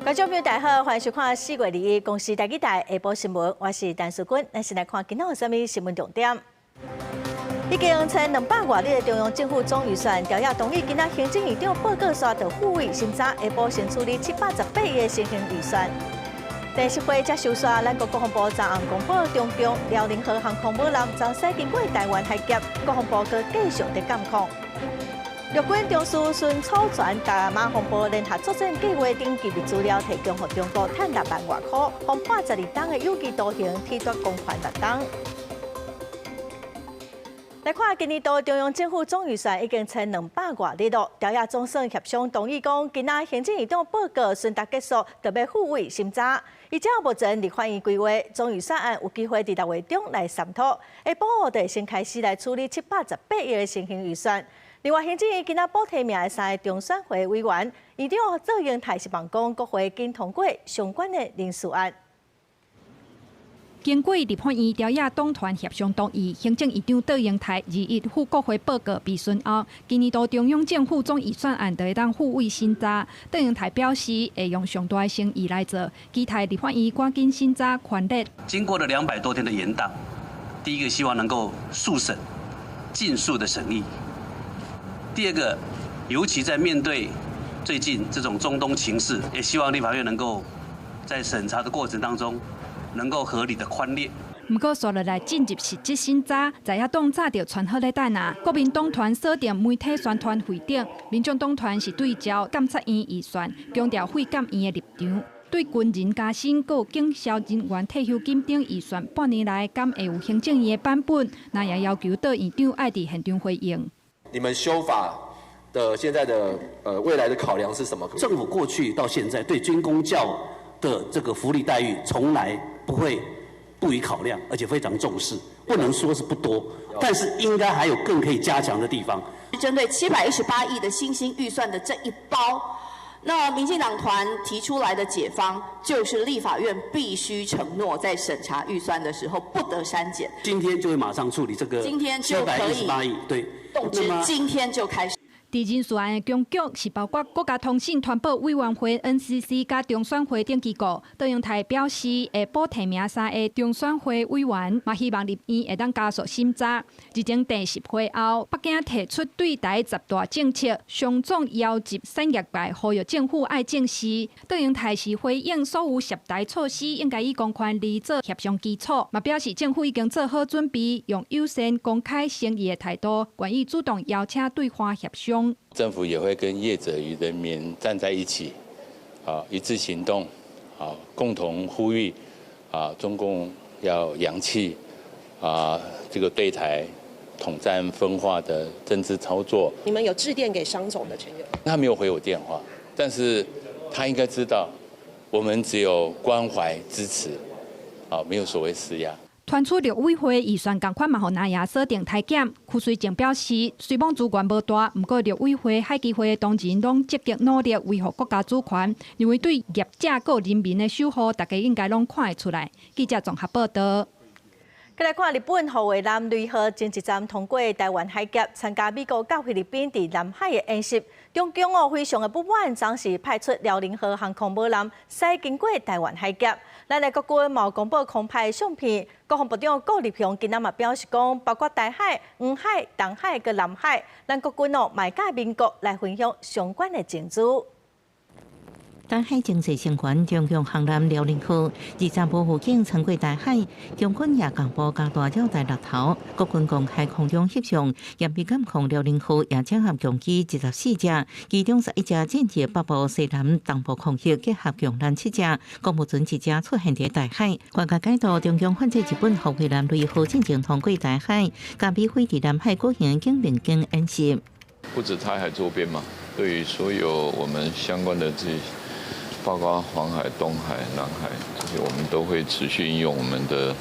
觀眾朋友大家好，歡迎收看4月21公視台語台下晡新聞，我是陳淑君。咱先來看今仔有啥物新聞重點。已經千兩百外日的中央政府總預算朝野同意，今仔行政院長報告煞就付委審查，下晡先處理718億的先行預算。電視會才收煞，咱國國防部昨暗公布，中共遼寧號航空母艦昨駛經過台灣海峽，國防部閣繼續佇監控。陸軍中士孫楚全佮馬防部聯合作戰計劃等機密資料提供予中國，趁6萬外箍，予判12冬的有期徒刑，褫奪公權6冬。來看今年度中央政府總預算已經千兩百外日咯，朝野總算協商同意講，今仔行政院長報告詢答結束，就欲付委審查。依照目前立法院規劃，總預算案有機會佇6月中來審討，下晡就會先開始來處理718億的先行預算。另外，行政院今仔補提名的三个中選會委員，院長趙英台希望講國會緊通過相關的人事案。經過立法院朝野黨團協商同意，行政院長卓榮泰21赴國會報告備詢後，今年度中央政府總預算案就會當付委審查。卓榮泰表示，會用上大的誠意來做，期待立法院趕緊審查權力。經過了200多天的延宕，第一個希望能夠速審、盡速的審議。第二個，尤其在面對最近這種中東情勢，也希望立法院能夠在審查的過程當中，能夠合理的寬列。毋過，紲落來進入實質審查，在野黨早就傳好咧等啊。國民黨團鎖定媒體宣傳費等，民眾黨團是對焦監察院預算，強調廢監院的立場。對軍人加薪、閣警消人員退休金等預算，半年來敢會有行政院的版本？那也要求卓院長愛佇現場回應。你們修法的現在的未來的考量是什麼？政府過去到現在對軍公教的這個福利待遇，從來不會不予考量，而且非常重視。不能說是不多，但是應該還有更可以加強的地方。針對718億的新興預算的這一包，那民進黨團提出來的解方，就是立法院必須承諾在審查預算的時候不得刪減。今天就會馬上處理這個。今天就可以。 718億，對。動之，今天就開始。佇人事案的僵局是包括國家通訊傳播委員會 NCC 佮中選會等機構。卓榮泰表示會補提名三个中選會委員，嘛希望立院會當加速審查。日前電視會後，北京提出對台十大政策，商總邀集產業界呼籲政府愛正視。卓榮泰是回應所有涉台措施應該以公權力做協商基礎，嘛表示政府已經做好準備，用友善、公開、誠意的態度，願意主動邀請對話協商。政府也會跟業者與人民站在一起，啊，一致行動，啊，共同呼籲，啊，中共要揚棄，啊，這個對台統戰分化的政治操作。你們有致電給商總的成員？他沒有回我電話，但是他應該知道，我們只有關懷支持，啊，沒有所謂施壓。傳出陸委會預算仝款嘛，予南亞鎖定裁減。邱垂正表示，雖罔資源無大，毋過陸委會、海基會的同仁攏積極努力維護國家主權，認為對業者佮人民的守護，大家應該攏看會出來。記者綜合報道。閣來看日本護衛艦雷號前一站通過台灣海峽，參加美國佮菲律賓佇南海的演習。中共哦非常的不滿，當時派出遼寧號航空母艦駛經過台灣海峽。咱的國軍嘛公布空拍相片，國防部長顧立雄今仔嘛表示講，包括台海、黃海、東海佮南海，咱國軍哦嘛會佮盟國來分享相關的情資。台海情勢升懸，中共航艦遼寧號二十無預警穿過台海，中軍也共布加大繞台六頭。國軍公開空中翕相，嚴密監控遼寧號也整合共機24隻，其中11隻進入北部、西南、東部空域，結合共艦七隻，公務船一隻出現佇台海。外界解讀中共反制日本護衛艦雷號進前通過台海，佮美菲佇南海舉行肩並肩演習。不止台海周邊嘛，對於所有我們相關的這些，包括黃海、東海、南海這些，我們都會持續應用我們的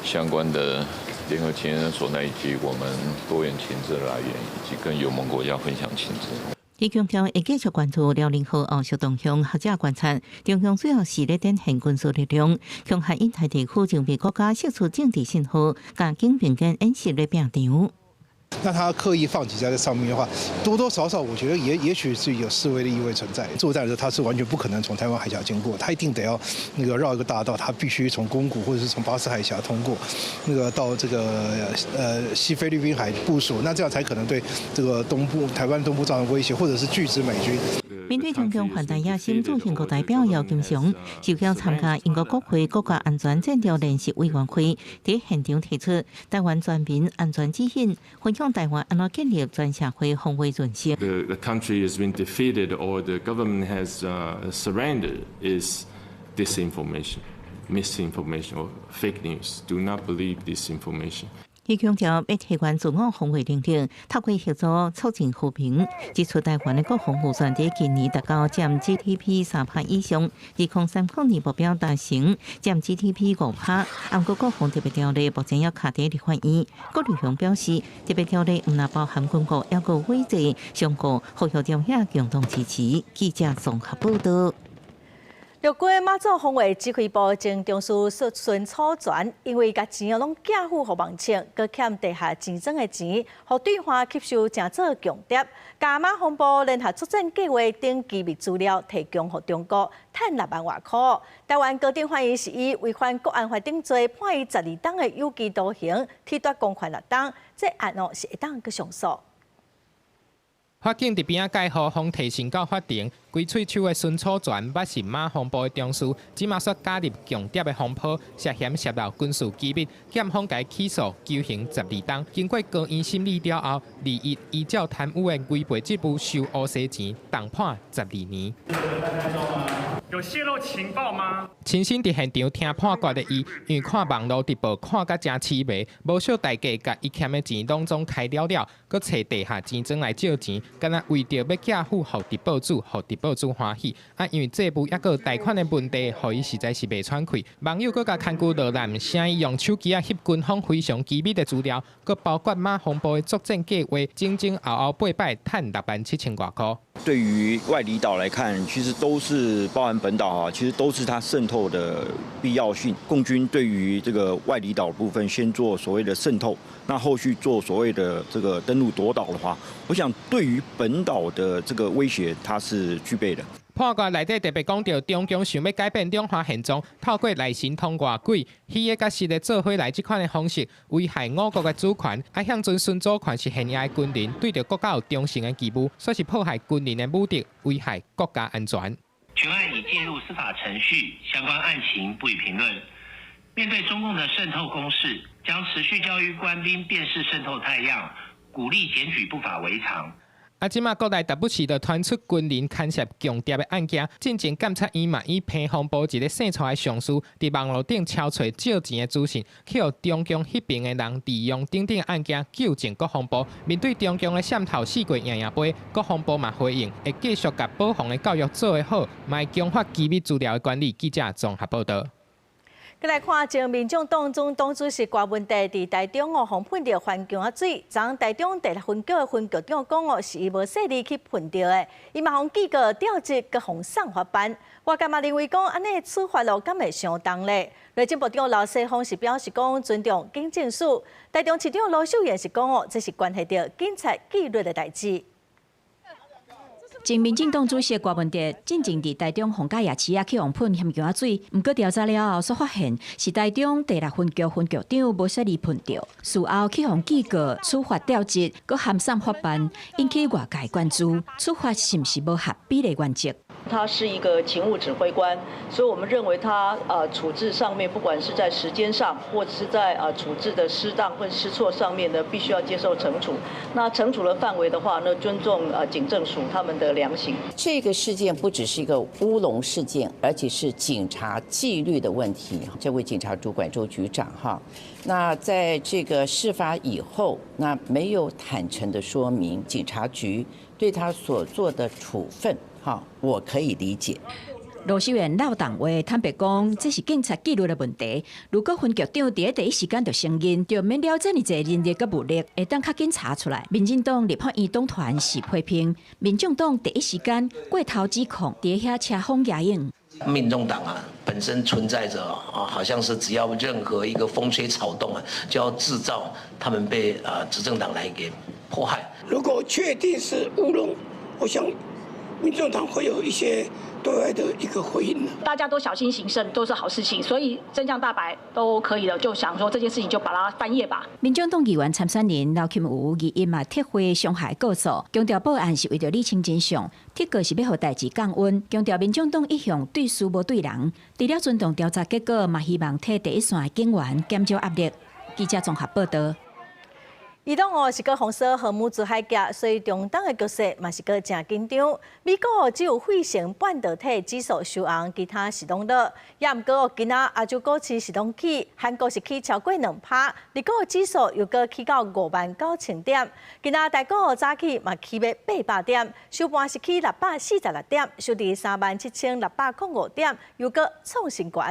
相關的聯合情報所以及我們多元情資來源，以及跟友盟國家分享情資。伊強調會繼續關注遼寧號後續動向，學者觀察，中共主要是咧展現軍事力量，恐嚇印太地區周邊國家釋出政治信號，共肩並肩演習咧拼場。那他刻意放幾架在上面的話，多多少少我覺得也許是有示威的意味存在。作戰的時候，他是完全不可能從台灣海峽經過，他一定得要那個繞一個大道，他必須從宮古或者是從巴士海峽通過，那個到這個西菲律賓海部署，那這樣才可能對這個東部台灣東部造成威脅，或者是拒止美軍。面對中共環台野心，駐英國代表姚金祥受邀參加英國國會國家安全戰略聯席委員會，佇現場提出台灣全民安全指引，分享台灣按怎建立全社會防衛韌性。 The country has been defeated or the government has surrendered is disinformation, misinformation or fake news. Do not believe this information. 伊強調欲提懸自我防衛能力，透過合作促進和平。指出台灣的國防預算佇今年達到佔 GDP 3趴以上，2030年目標達成佔 GDP 5趴。毋過國防特別條例目前猶卡佇立法院。郭立雄表示，特別條例毋但包含軍購，猶閣委制、商購，呼籲中遐共同支持。記者綜合報道。陸軍馬祖防衛指揮部前中士孫楚全，因為共錢哦攏寄付予網銃，閣欠地下錢莊的錢，予對岸吸收成做共諜，共馬防部聯合作戰計劃等機密資料提供予中國，趁6萬外箍。台灣高等法院是以違反國安法等罪判伊12冬的有期徒刑，褫奪公權6冬。這案哦是會當閣上訴。法警佇邊仔蓋予風提審到法庭，規喙鬚的孫楚全，捌是馬防部的中士，這馬煞加入共諜的風波，涉嫌洩露軍事機密，檢方共伊起訴求刑12冬。經過高院審理了後，21依照貪污的違背職務收烏西錢，重判12年。有洩露情報嗎？親身佇現場聽判決的伊，因為看網路直播看甲誠痴迷，無惜代價共伊欠的錢攏總開了了，閣揣地下錢莊來借錢，敢若為著欲寄付予直報主，予直報主歡喜。啊，因為債務猶閣貸款的問題，予伊實在是袂喘氣。網友閣共牽牛落難，聲伊用手機仔翕軍方非常機密的資料，閣包括馬防部的作戰計劃，整整後後八擺趁6萬7千外箍。對於外離島來看，其實都是包含本島啊，其實都是它滲透的必要性。共軍對於這個外離島部分，先做所謂的滲透，那後續做所謂的這個登陸奪島的話，我想對於本島的這個威脅，它是具備的。判決內底特別講著，中共想欲改變兩岸現狀，透過內神通外鬼，虛的佮實的做伙來這款的方式，危害我國的主權。啊，向陣孫祖權是現役的軍人，對著國家有忠誠的義務，煞是破壞軍人的武德，危害國家安全。全案已進入司法程序，相關案情不予評論。面對中共的滲透攻勢，將持續教育官兵辨識滲透態樣，鼓勵檢舉不法圍藏。啊！這馬國內逐不時就傳出軍人牽涉共諜的案件，進前檢察院嘛以彭防部一个姓蔡的上司，佇網路頂抄揣借錢的資訊，去予中共彼爿的人利用等等案件，糾正國防部。面對中共的滲透四界贏贏杯，國防部嘛回應，會繼續共保防的教育做得好，嘛會強化機密資料的管理。記者綜合報道。閣來看，前民眾黨總黨主席郭文哲佇台中哦，予噴著環境仔水，昨台中第六分局的分局長講哦，是伊無細膩去噴著的，伊嘛予記過調職，閣予送法辦。外界嘛認為講，按呢處罰咯，敢會傷重咧？內政部長劉世鋒是表示講尊重警政署，台中市長盧秀燕是講哦，這是關係著警察紀律的代誌。前民進黨主席郭文哲進前佇台中逢甲夜市仔去予噴薟薑仔水，毋過調查了後，煞發現是台中第六分局分局長無細膩噴著，事後去予記過處罰調職，閣函送法辦，引起外界關注，處罰是毋是無合比例原則？他是一個勤務指揮官，所以我們認為他處置上面，不管是在時間上，或者是在處置的失當或失措上面呢，必須要接受懲處。那懲處的範圍的話，那尊重警政署他們的良心。這個事件不只是一個烏龍事件，而且是警察紀律的問題。這位警察主管周局長哈，那在這個事發以後，那沒有坦誠的說明警察局對他所做的處分。哈，我可以理解。盧秀燕落重話，坦白講，這是警察紀律的問題。如果分局長佇第一時間就承認，就免了這麼濟人力佮物力，會當較緊查出來。民進黨立法院黨團是批評，民眾黨第一時間過頭指控，佇遐車風遮影。民眾黨啊，本本身存在着啊，好像是只要任何一個風吹草動啊，就要製造他們被執政黨來給迫害。如果確定是烏龍，我想民眾黨會有一些對外的一個回應。大家都小心謹慎，都是好事情，所以真相大白都可以了，就想說這件事情就把它翻頁吧。民眾黨議員參選人劉欽瑀21嘛撤回傷害告訴，強調報案是為著理清真相，撤告是欲予代誌降溫，強調民眾黨一向對事無對人，除了尊重調查結果，嘛希望替第一線的警員減少壓力。記者綜合報道。伊朗哦是閣封鎖荷姆茲海峽，所以中東的局勢嘛是閣誠緊張。美股只有費城半導體指數收紅，其他是攏落。也毋過哦，今仔亞洲股市是攏起，韓國是起超過2%，日股指數又閣起到59,000點。今仔台股早起嘛起欲800點，收盤是起646點，收佇37,605點，又閣創新高。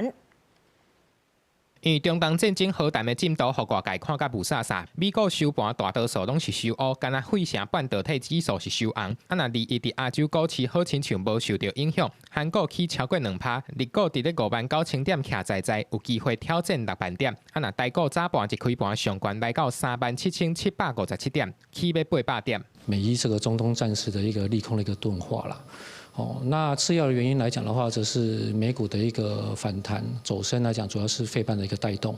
因為中東戰爭和談的進度，予外界看甲霧煞煞。美股收盤大多數攏是收烏，干焦費城半導體指數是收紅。啊，若21佇亞洲股市好親像無受著影響，韓股起超過2%，日股佇咧59,000點徛在在，有機會挑戰60,000點。啊，若台股早盤一開盤上懸來到37,757點，起欲800點。美伊這個中東戰事的一個利空的一個鈍化啦。哦，那次要的原因來講的話，則是美股的一個反彈走升來講，主要是費半的一個帶動。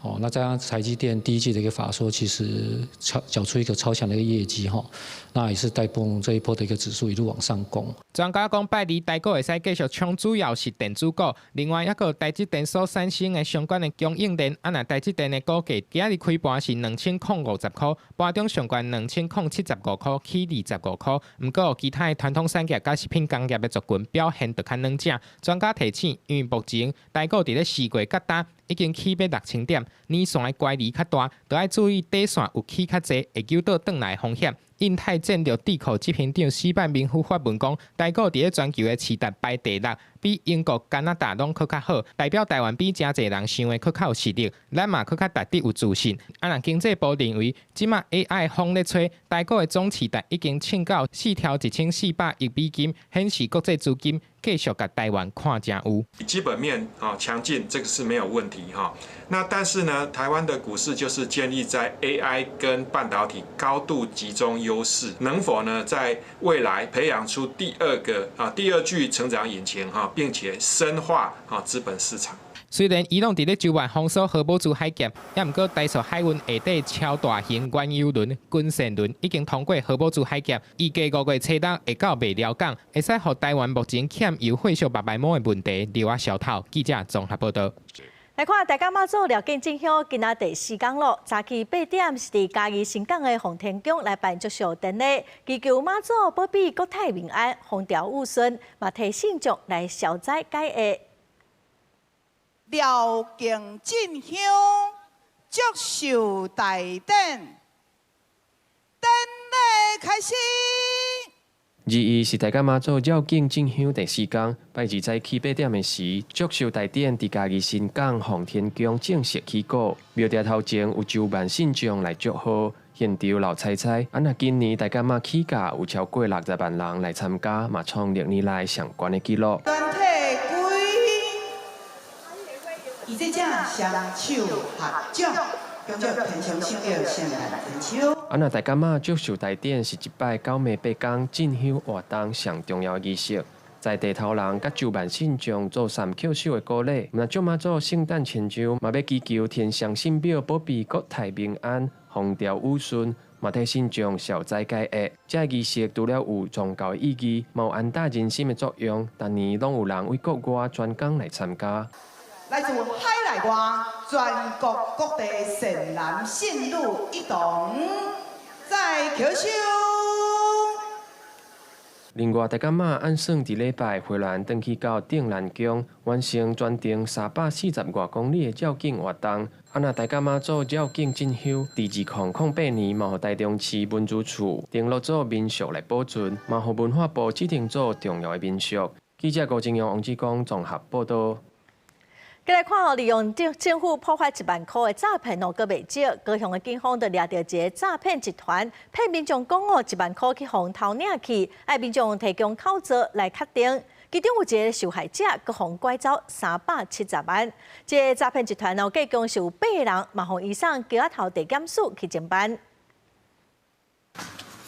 哦，那加上台積電第一季的一個法說，其實超繳出一個超強的一個業績哈，那也是帶動這一波的一個指數一路往上攻。專家講，拜二台股會使繼續衝，主要是電子股，另外一個台積電所產生的相關的供應鏈，啊，若台積電的股價今仔日開盤是2,050塊，盤中上懸2,075塊，起25塊。毋過其他的傳統產業佮食品工業的族群表現就較軟正。專家提醒，因為目前台股佇咧四月佮今已經起欲6,000點，年線的乖離較大，著愛注意短線有起較濟，會扭倒轉來風險。印太戰略智庫執行長史曼明夫發文講，台股佇咧全球的市值排第六，比英國、加拿大攏閣較好，代表台灣比誠濟人想的閣較有實力，咱嘛閣較值得有自信。啊，若經濟部認為，這馬 AI 風咧吹，台股的總市值已經衝到4兆1400億美金，顯示國際資金繼續共台灣看誠有。基本面啊強勁，這個是沒有問題哈。那但是呢，台灣的股市就是建立在 AI 跟半導體高度集中優勢，能否呢在未來培養出第二個啊第二具成長引擎哈，並且深化啊資本市場。雖然伊朗佇咧周末封鎖荷姆茲海峽，也毋過台塑海運下底超大型原油輪、軍艦輪已經通過荷姆茲海峽，預計5月初六會到麥寮港，會使予台灣目前欠油血燒目眉毛的問題留仔消頭。記者綜合報道。來看大甲媽祖繞境進香，今仔第四工咯。早起8點是佇嘉義新港的奉天宮來辦祝壽典禮，祈求媽祖保庇國泰民安、風調雨順，嘛提信眾來消災解厄。繞境進香，祝壽大典，典禮開始。21是大甲媽祖繞境進香第四工，拜二早起8點的時，祝壽大典佇嘉義新港奉天宮正式起鼓。廟埕頭前有上萬信眾來祝賀，現場鬧彩彩。啊，若今年大甲媽起駕有超過60萬人來參加，嘛創歷年來上懸的紀錄。全體跪，伊這只雙手合掌。恭祝天上聖佑，聖誕天秋。啊，若大甲媽祝壽大典是一擺九暝八工進香活動上重要的儀式，在地頭人佮上萬信眾做三叩首的鼓禮。若祝媽祖聖誕千秋，嘛欲祈求天上神廟保庇國泰民安、風調雨順，嘛替信眾消災解厄。這個儀式除了有宗教的意義，嘛有安踏人心的作用。逐年攏有人為國外專工來參加。來自海內外全國各地善男信女一同再叩首。另外，大甲媽按算佇禮拜回鑾轉去到鎮瀾宮，完成全程340外公里的繞境活動。啊，若大甲媽祖繞境進香，佇2008年嘛，予台中市文資處登錄做民俗來保存，嘛予文化部指定做重要的民俗。記者郭金陽、王志剛綜合報道。過來看哦，利用政府破發1萬箍的詐騙哦，閣袂少。高雄的警方就掠著一个詐騙集團，騙民眾講哦，一萬箍去予偷領去，愛民眾提供口座來確定。其中有一个受害者，閣予拐走370萬。這个詐騙集團哦，計共是有八个人，嘛予移送橋仔頭地檢署去偵辦。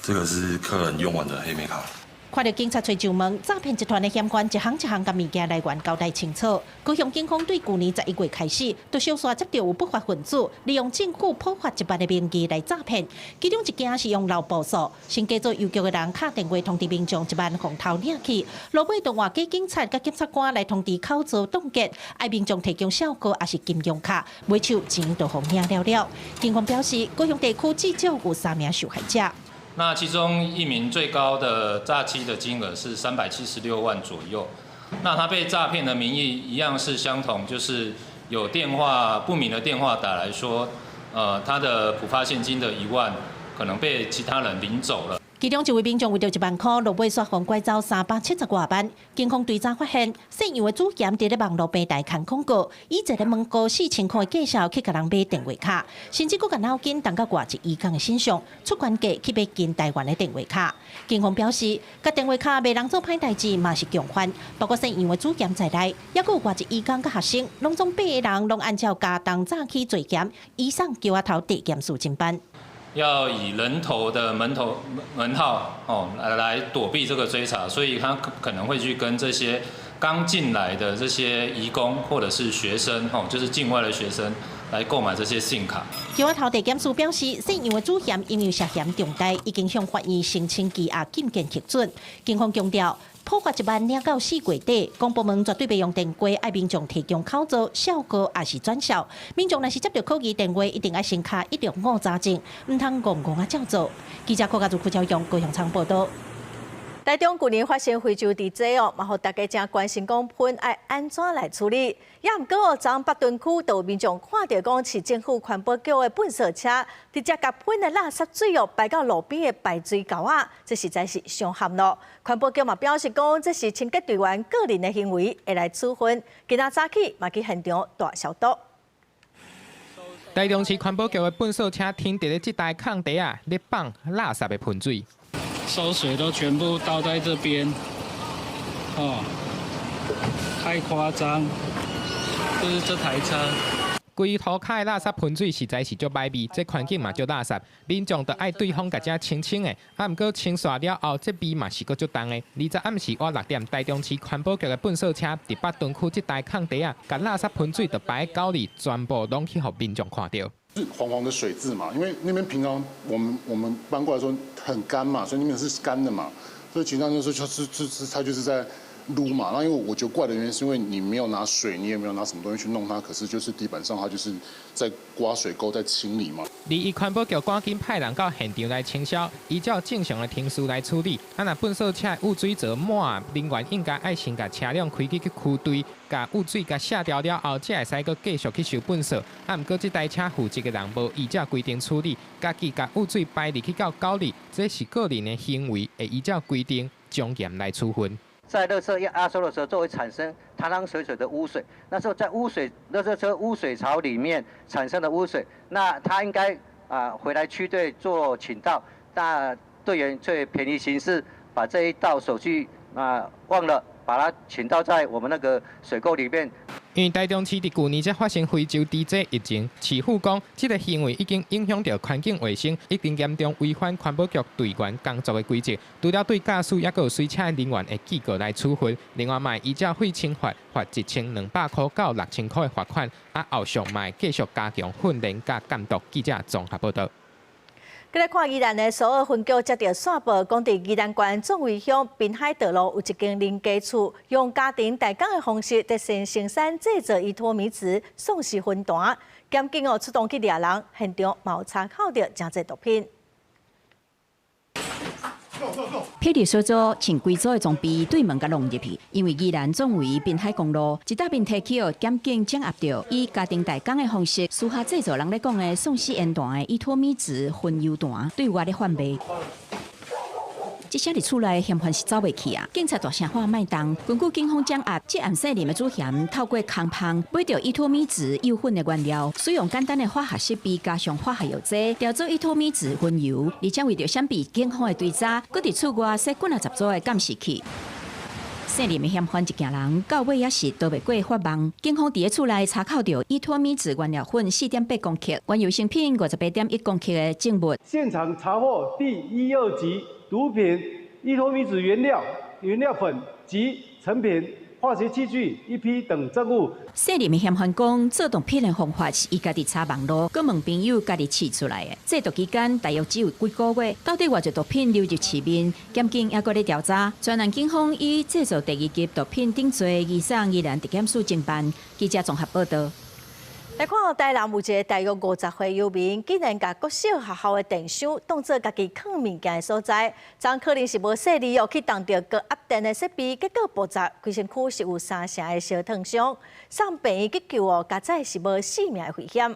這個是客人用完的黑莓卡。看著警察揣上門，詐騙集團的嫌犯一項一項共物件來源交代清楚。高雄警方對舊年11月開始，就相續接著有不法分子利用政府普發一萬的名義來詐騙，其中一件是用漏報數，先假做郵局的人敲電話通知民眾一萬予偷領去，落尾就換假警察佮檢察官來通知口座凍結，愛民眾提供數據抑是金融卡，尾手錢就予領了了。警方表示，高雄地區至少有三名受害者。那其中一名最高的詐欺的金額是376萬左右，那他被詐騙的名義一樣是相同，就是有電話不明的電話打來說，他的普發現金的1萬可能被其他人領走了。其中一位民眾為著1萬箍，落尾煞予拐走370外萬。警方追查發現，姓楊的主嫌佇咧網路平台刊廣告，以一个問高4000箍的價數去共人買電話卡，甚至閣共腦筋動到外籍移工的身上，出懸價去買近台灣的電話卡。警方表示，共電話卡賣人做歹代誌嘛是共犯，包括姓楊的主嫌在內，抑閣有外籍移工佮學生，攏總八个人攏按照加重詐欺罪嫌，移送橋仔頭地檢署偵辦。要以人頭的門頭門號哦來躲避這個追查，所以他可能會去跟這些剛進來的這些移工或者是學生哦，就是境外的學生來購買這些 SIM 卡。橋仔頭地檢署表示，姓楊的主嫌因為涉嫌重大，已經向法院申請羈押禁見核准。警方強調，普發一萬領到四月底，公部門絕對袂用電話愛民眾提供口座、數據抑是轉數。民眾若是接著可疑電話，一定愛先敲165查證，毋通戇戇仔照做。記者郭家祖、柯昭勇高雄場報道。台中舊年發生非洲豬瘟哦，嘛予大家誠關心，講糞愛按怎來處理？也毋過哦，昨北屯區就有民眾看著講市政府環保局的糞掃車，直接共糞的垃圾水哦排到路邊的排水溝仔，這實在是傷譀囉。環保局嘛表示講，這是清潔隊員個人的行為，會來處分。今仔早起嘛去現場大消毒。台中市環保局的糞掃車停佇咧這台空地仔，咧放垃圾的噴水。餿水都全部倒在這邊，哦，太誇張，就是這台車。規塗跤的垃圾噴水實在是足歹味，這環境嘛足垃圾，民眾著愛對方共遮清清的。啊，毋過清煞了後，這味嘛是閣足重的。20暗時倚6點，台中市環保局的糞掃車佇北屯區這台空地仔，共垃圾噴水就排溝裡，全部攏去予民眾看著。是黃黃的水漬嘛，因為那邊平常我們搬過來說很乾嘛，所以那邊是乾的嘛，所以其實上就是就是就是它就是在擼嘛。那因為我覺得怪的原因是因為你沒有拿水，你也沒有拿什麼東西去弄它，可是就是地板上它就是在刮水溝在清理嘛。離環保局趕緊派人到現場來清消，依照正常的程序來處理。啊，若糞掃車污水槽滿，人員應該愛先共車輛開去去區隊，共污水共卸掉了後，才會使閣繼續去收糞掃。啊，毋過這台車負責的人無依照規定處理，家己共污水排入去到溝裡，這是個人的行為，會依照規定從嚴來處分。在垃圾壓縮的時候，就會產生湯湯水水的污水。那時候在污水垃圾車污水槽裡面產生的污水，那他應該啊回來區隊做傾倒，但隊員卻便宜行事，把這一道手續啊忘了，把它傾倒在我們那個水溝裡面。因為台中市佇舊年才發生非洲豬瘟疫情，市府講這个行為已經影響著環境衛生，已經嚴重違反環保局隊員工作的規則。除了對駕駛抑閣有隨車人員會記過來處分，另外嘛會依照廢清法罰1200箍到6000箍的罰款。啊，後續嘛會繼續加強訓練佮監督。記者綜合報導。閣來看宜蘭的蘇澳分局接著線報，講佇宜蘭縣壯圍鄉濱海道路有一間人家厝，用家庭代工的方式佇生生產製造依托咪酯喪屍粉彈，檢警哦出動去掠人，現場嘛有查扣著誠濟毒品。霹靂小組穿規組的裝備對門共弄入去，因為宜蘭壯圍濱海公路一搭面提起檢警掌握著以家庭代工的方式私下製造人咧講的喪屍煙彈的依托咪酯薰油彈對外咧販賣。這聲佇厝內嫌犯是走袂去啊！警察大聲喊莫動，根據警方掌握，這暗姓林的主嫌透過空芳買著依托咪酯幼粉的原料，使用簡單的化學設備加上化學藥劑調做依托咪酯薰油，而且為著閃避警方的追查，閣佇厝外設幾若十組的監視器。姓林的嫌犯一行人，到尾也是逃袂過法網。警方佇咧厝內查扣著依托咪酯原料粉4.8公克、原油成品58.1公克的證物。現場查獲第一、二級毒品依托咪酯原料、原料粉及成品、化學器具一批等證物。姓林的嫌犯講，做毒品的方法是伊家己查網路，閣問朋友家己試出來的。製毒期間大約只有幾個月，到底偌濟毒品流入市面，檢警猶閣咧調查。全案警方以製造第二級毒品等罪，移送宜蘭地檢署偵辦。記者綜合報道。來看台南有一个大約50歲游民，竟然共國小學校的電箱當做家己囥物件的所在，這可能是無細膩哦，去動著高壓電的設備，結果爆炸，規身軀是有三成的燒燙傷，送病院急救哦，佳哉是無性命的危險。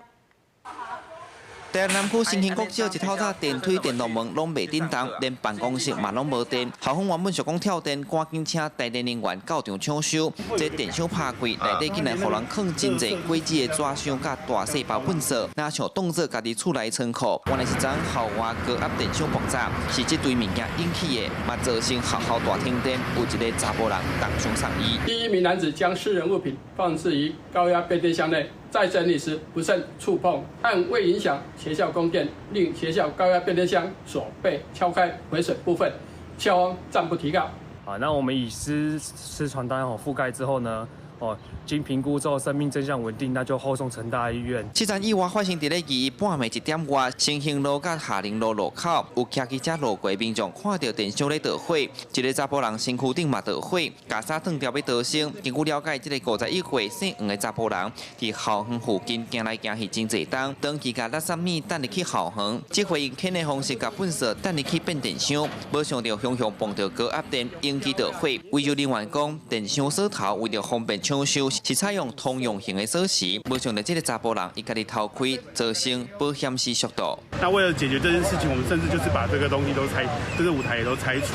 台南區新興國小一透早電梯、電動門攏袂振動，連辦公室嘛攏無電。校方原本想講跳電，趕緊請台電人員到場搶修。這電箱拍開，內底竟然予人囥真濟果子的紙箱佮大細包糞埽，若像當做家己厝內倉庫。原來是昨校外高壓電箱爆炸，是這堆物件引起的，嘛造成學校大停電，有一个查埔人重傷送醫。第一名男子將私人物品放置於高壓變電箱內。在整理時不慎觸碰，但未影響學校供電，令學校高壓變電箱鎖被敲開毀損部分，校方暫不提告。好，那我們以私傳單哦覆蓋之後呢，哦，經評估之後生命徵象穩定，那就後送成大醫院。這樁意外發生佇咧2:30暝1點外，新興路佮下寧路路口，有騎機車路過民眾看著電箱咧著火，一个查埔人身軀頂嘛著火，共衫脫掉欲逃生。根據了解，這个51歲姓黃的查埔人，佇校園附近行來行去真濟冬，長期共垃圾物擲入去校園，這回用牽的方式共糞埽擲入去變電箱，無想著雄雄碰著高壓電，引起著火。維修人員講，電箱鎖頭為著方便搶修，是採用通用型的鎖匙，無想著這个查埔人伊家己偷開，造成保險絲速度。那為了解決這件事情，我們甚至就是把這個東西都拆，這個舞台也都拆除。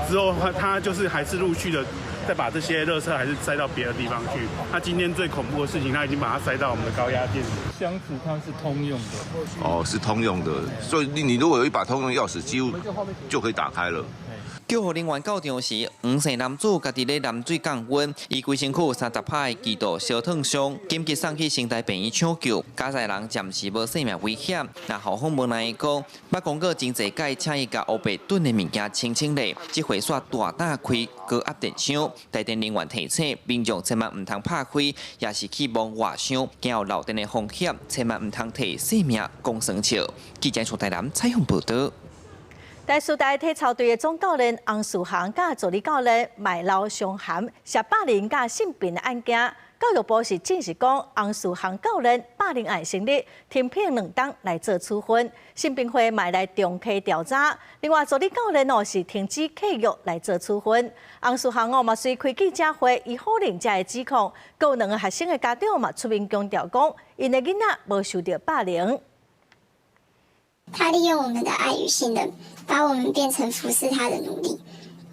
之後他就是還是陸續的再把這些垃圾還是塞到別的地方去。那今天最恐怖的事情，他已經把它塞到我們的高壓電。箱子它是通用的。哦，是通用的，所以你如果有一把通用鑰匙，幾乎就可以打開了。救護人員到場時，黃姓男子家己咧淋水降溫，伊規身軀30%的極度燒燙傷，緊急送去成大病院搶救。加害人暫時無性命危險。那校方無奈講，捌講過真濟擺，請伊共烏白囤的物件清清咧，這回煞大膽開高壓電箱。台電人員提醒民眾千萬毋通拍開，也是去摸外箱，驚有漏電的風險，千萬毋通提性命講耍笑。記者從台南採訪報導。台師大體操隊的總教練洪士航佮助理教練賣流傷含涉霸凌佮性平的案件，教育部是證實講洪士航教練霸凌案成立，停聘兩冬來做處分，性平會嘛來重啟調查。另外助理教練哦是停止契約來做處分。洪士航哦嘛隨開記者會，伊否認這个指控，閣有兩个學生的家長嘛出面強調講，𪜶的囡仔無受著霸凌。他利用我們的愛與信任，把我們變成服侍他的奴隸。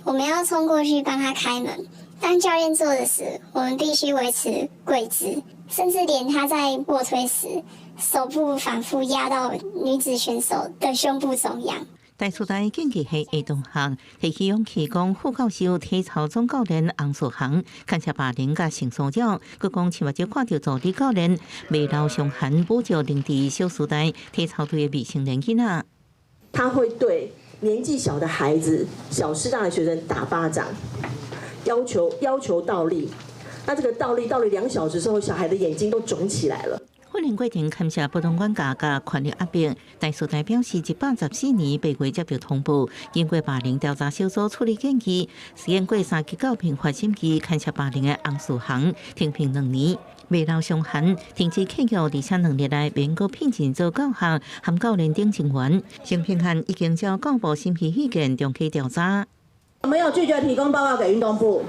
我們要衝過去幫他開門。當教練坐著時，我們必須維持跪姿，甚至連他在臥推時，手部反覆壓到女子選手的胸部中央。台師大競技系的同學提起勇氣講，副教授體操總教練洪士航牽涉霸凌佮性騷擾，閣講尋日就看著助理教練未留傷痕補救認知小師大體操隊的未成年囡仔。他會對年紀小的孩子、小師大的學生打巴掌，要求倒立。那這個倒立倒立2小時之後，小孩的眼睛都腫起來了。訓練過程牽涉不當管教佮權力壓迫，台師大表示，114年8月接著通報，經過霸凌調查小組處理建議，經過三級教評發審議，牽涉霸凌的洪士航停聘2年，未留傷痕，停止契約，而且2日內免閣聘任做教學含教練等人員。性平案已經交教部審批意見，重啟調查。我們有拒絕提供報告給運動部。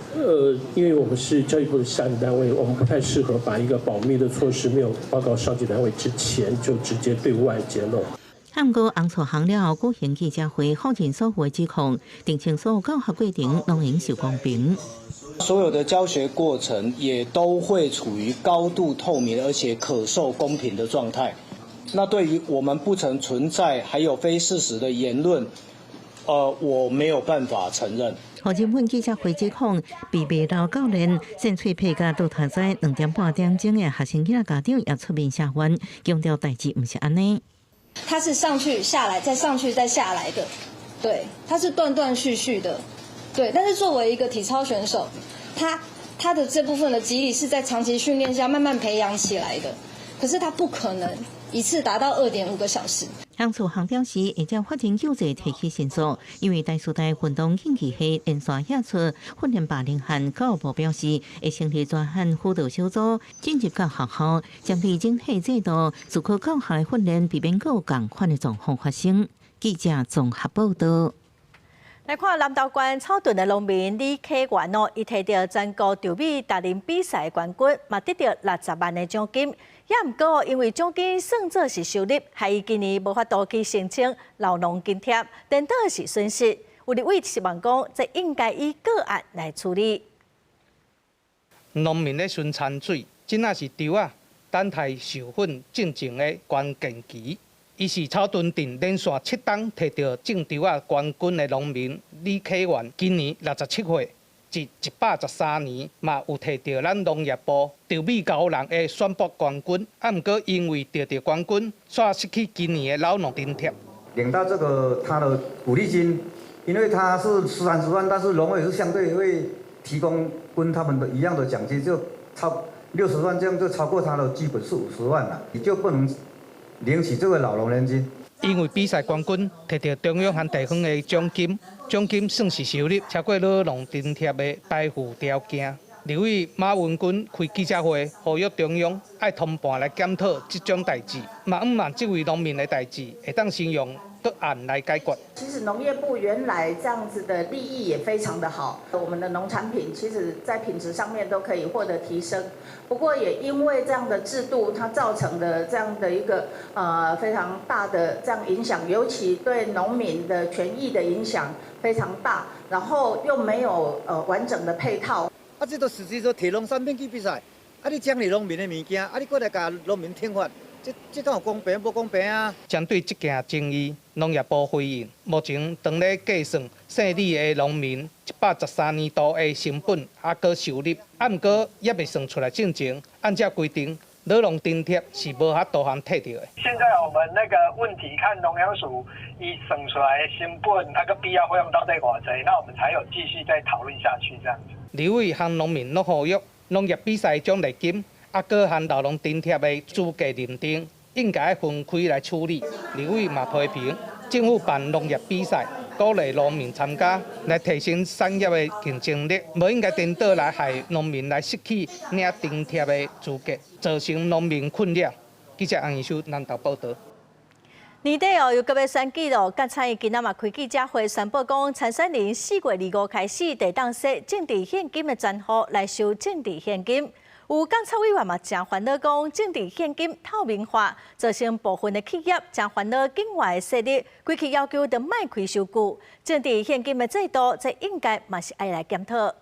因為我們是教育部的下級單位，我們不太適合把一個保密的措施沒有報告上級單位之前就直接對外揭露。毋過洪士航了後舉行記者會，否認所有的指控，澄清所有教學過程攏應受公平。所有的教學過程也都會處於高度透明而且可受公平的狀態。那對於我們不曾存在還有非事實的言論，我沒有辦法承認。予日本記者會指控，被賣老教練扇喙皮佮倒頭仔2點半點鐘的學生囡仔家長也出面聲援，強調代誌毋是按呢。他是上去下來，再上去再下來的，對，他是斷斷續續的，對。但是作為一個體操選手，他的這部分的肌力是在長期訓練下慢慢培養起來的，可是他不可能一次達到2.5個小時。向處行表示，會將法庭救濟提起申訴，因為台師大運動競技系連續演出訓練霸凌案，教育部表示會成立專項輔導小組，進入到學校，針對整體制度、自考教學訓練，避免閣有仝款的狀況發生。記者綜合報道。來看南投縣草屯的農民李啟元哦，伊提著全國稻米達人比賽冠軍，嘛得著60萬的獎金。也毋過因為獎金算做是收入，害伊今年無法度去申請老農津貼，顛倒是損失。有立委希望講，這應該以個案來處理。農民咧巡田水，這若是稻仔等待授粉進前的關鍵期。伊是草屯鎮連續7冬提著種稻仔冠軍的農民李啟元，今年67歲，自113年嘛有提著咱農業部稻米高人的選拔冠軍，啊，毋過因為得著冠軍，煞失去今年的老農津貼。領到這個他的鼓勵金，因為他是30萬，但是農委是相對會提供跟他們的一樣的獎金，就超60萬，這樣就超過他的基本是50萬了，你就不能領取這個老農年金。因為比賽冠軍提著中央和地方的獎金，獎金算是收入超過老農津貼的排付條件。立委馬文君開記者會，呼籲中央愛通盤來檢討這種代誌，嘛向望這位農民的代誌會當先用個案來解決。其實農業部原來這樣子的利益也非常的好，我們的農產品其實在品質上面都可以獲得提升。不過也因為這樣的制度，它造成的這樣的一個非常大的這樣影響，尤其對農民的權益的影響非常大，然後又沒有完整的配套。啊，這都實際說提農產品去比賽，啊，你獎勵農民的物件，啊，你閣來共農民懲罰，這敢有公平無公平啊？針對這件爭議，農業部回應，目前當咧計算勝利的農民113年度的成本猶閣收入，啊，毋過猶未算出來進前，按照規定，老農津貼是無法度通提著的。現在我們那個問題，看農糧署伊算出來的成本，那個必要費用到底偌濟，那我們才有繼續再討論下去這樣子。立委和農民攏呼籲，農業比賽獎勵金，猶閣含老農津貼的資格認定，應該分開來處理。立委嘛批評政府辦農業比賽，鼓勵農民參加，來提升產業的競爭力，無應該顛倒來害農民來失去領津貼的資格，造成農民困擾。記者楊義修南投報導。年底哦，又閣欲選舉咯。監察院今仔嘛開記者會宣布講，參選人4月25開始，會當設政治獻金的專戶來收政治獻金。有監察委員嘛誠煩惱講，政治獻金透明化，造成部分的企業誠煩惱境外的勢力，規氣要求著莫開收據。政治獻金的制度，這應該嘛是愛來檢討。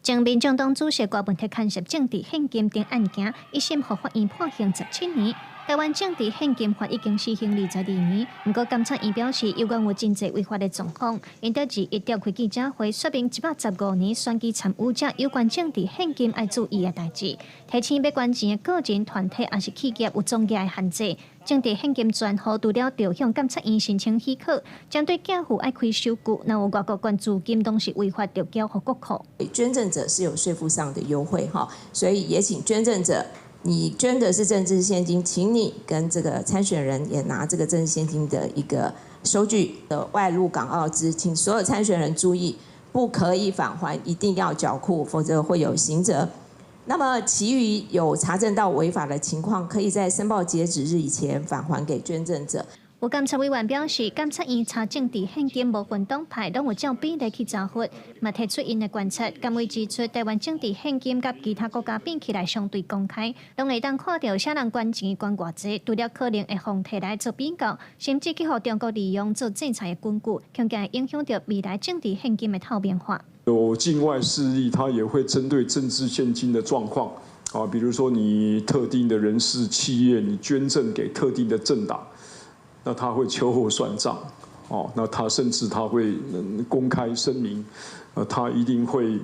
前民眾黨主席郭文鐵牽涉政治獻金等案件，一審予法院判刑17年。台灣政治獻金法已經施行22年，毋過監察院表示，猶原有真濟違法的狀況，𪜶佇21召開記者會，說明115年選舉參與者有關政治獻金愛注意的代誌，提醒欲捐錢的個人、團體抑是企業有總額的限制。政治獻金專戶除了著向監察院申請許可，針對寄付愛開收據，若有外國捐資金攏是違法，著繳予國庫。捐贈者是有稅負上的優惠哈，所以也請捐贈者。你捐的是政治獻金，請你跟這個參選人也拿這個政治獻金的一個收據的外露港澳資，請所有參選人注意，不可以返還，一定要繳庫，否則會有刑責。那麼，其餘有查證到違法的情況，可以在申報截止日以前返還給捐贈者。有監察委員表示，監察院查政治獻金無分黨派，攏有照比例去查核，嘛提出𪜶的觀察。監委指出，台灣政治獻金佮其他國家比起來相對公開，攏會當看著啥人捐錢捐偌濟，除了可能會予提來做比較，甚至去予中國利用做制裁的根據，恐驚會影響著未來政治獻金的透明化。有境外勢力，他也會針對政治獻金的狀況，啊，比如說你特定的人士、企業，你捐贈給特定的政黨。那他會秋後算賬。哦，那他甚至他會公開聲明，他一定會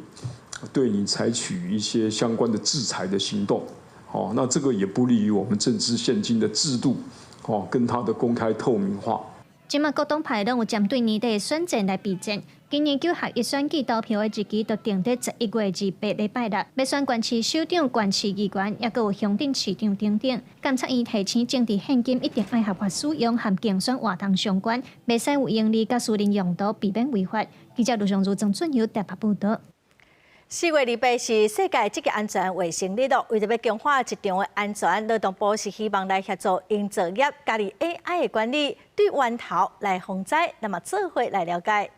對你採取一些相關的制裁的行動。哦，那這個也不利於我們政治獻金的制度，哦，跟它的公開透明化。這馬各黨派攏有針對年底選戰來備戰。今年9合一選舉投票的日期就定佇11月28禮拜六，欲選縣市首長、縣市議員，抑閣有鄉鎮市長等等。監察院提醒，政治獻金一定愛合法使用，和競選活動相關，袂使有盈利佮私人用途，避免違法。記者盧尚如、曾俊友台北報導。4月28是世界職業安全衛生日咯，為著欲強化職場的安全，勞動部是希望來協助營造業加入 AI 的管理，對源頭來防災，那麼做伙來了解。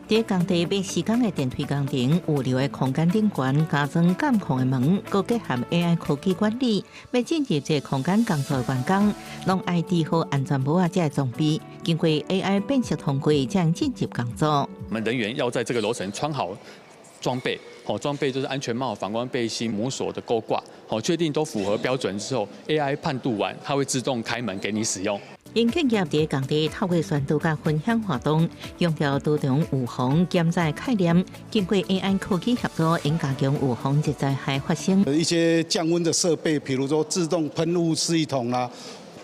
佇工地欲施工的電梯工程，預留的空間頂懸加裝監控的門，閣結合 AI 科技管理，欲進入這個空間工作的員工，攏愛戴好安全帽仔這个裝備，經過 AI 辨識通過，才能進入工作。我們人員要在這個樓層穿好裝備，好，裝備就是安全帽、反光背心、母鎖的勾掛，好，確定都符合標準之後，AI 判讀完，它會自動開門給你使用。𪜶企業佇工地透過宣導佮分享活動，強調多重預防減災概念。經過 AI 科技協助，應加強預防熱災害發生。一些降溫的設備，比如說自動噴霧系統啦，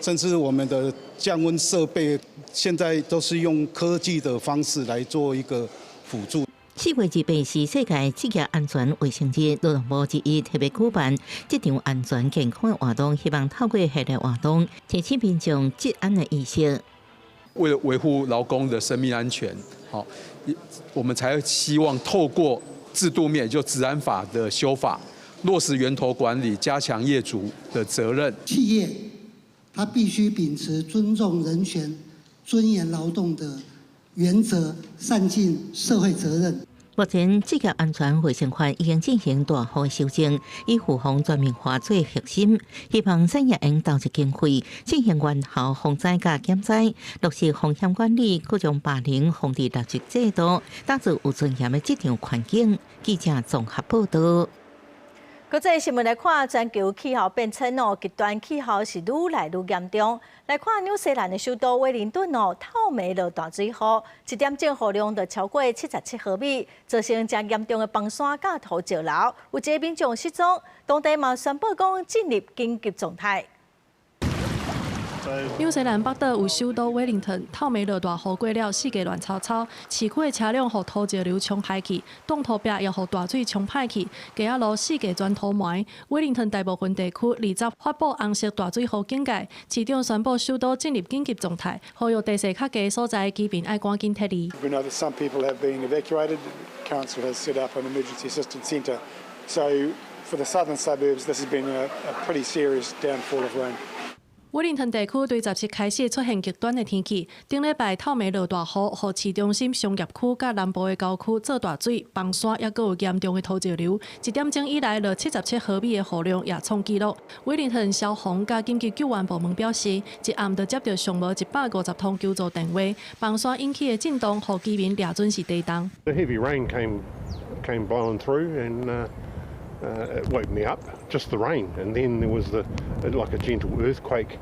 甚至我們的降溫設備，現在都是用科技的方式來做一個輔助。4月28是世界職業安全衛生日，勞動部之一特別舉辦這場安全健康的活動，希望透過系列活動提醒民眾職安的意識。為了維護勞工的生命安全，好，我們才希望透過制度面，就職安法的修法，落實源頭管理，加強業主的責任。企業它必須秉持尊重人權、尊嚴勞動的原則，善盡社會責任。目前職業安全衛生法已經進行大幅修正，以預防全面化做核心，希望產業應投入經費進行源頭防災佮減災，落實風險管理，閣將霸凌防治納入制度，打造有尊嚴的職場環境。記者綜合報導。國際新聞來看，全球氣候變遷哦，極端氣候是愈來愈嚴重。來看紐西蘭的首都威靈頓哦，透暝落大水雨，一點鐘雨量就超過77毫米，造成誠嚴重的崩山佮土石流，有一个民眾失蹤，當地嘛宣布講進入緊急狀態。紐西蘭北島有首都威靈頓，透暝落大雨過了，四界亂糟糟，市區的車輛予土石流沖歹去，擋土壁也予大水沖歹去，街仔路四界全塗埋。威靈頓大部分地區20發布紅色大水雨警戒，市長宣布首都進入緊急狀態，呼籲地勢較低所在的居民愛趕緊撤離。 We know that some people have been evacuated. Council has set up an emergency assistance centre. So for the southern suburbs, this has been a pretty serious downfall of rain. 威靈頓地區對17開始出現極端的天氣，頂禮拜透暝落大雨，予市中心商業區佮南部的郊區做大水、崩山，抑閣有嚴重的土石流。一點鐘以來落77毫米的雨量也創紀錄。威靈頓消防佮緊急救援部門表示，一暗就接著上無150通求助電話，崩山引起的震動，予居民掠準是地動。 The heavy rain came blowing through and it woke me up, just the rain, and then there was like a gentle earthquake.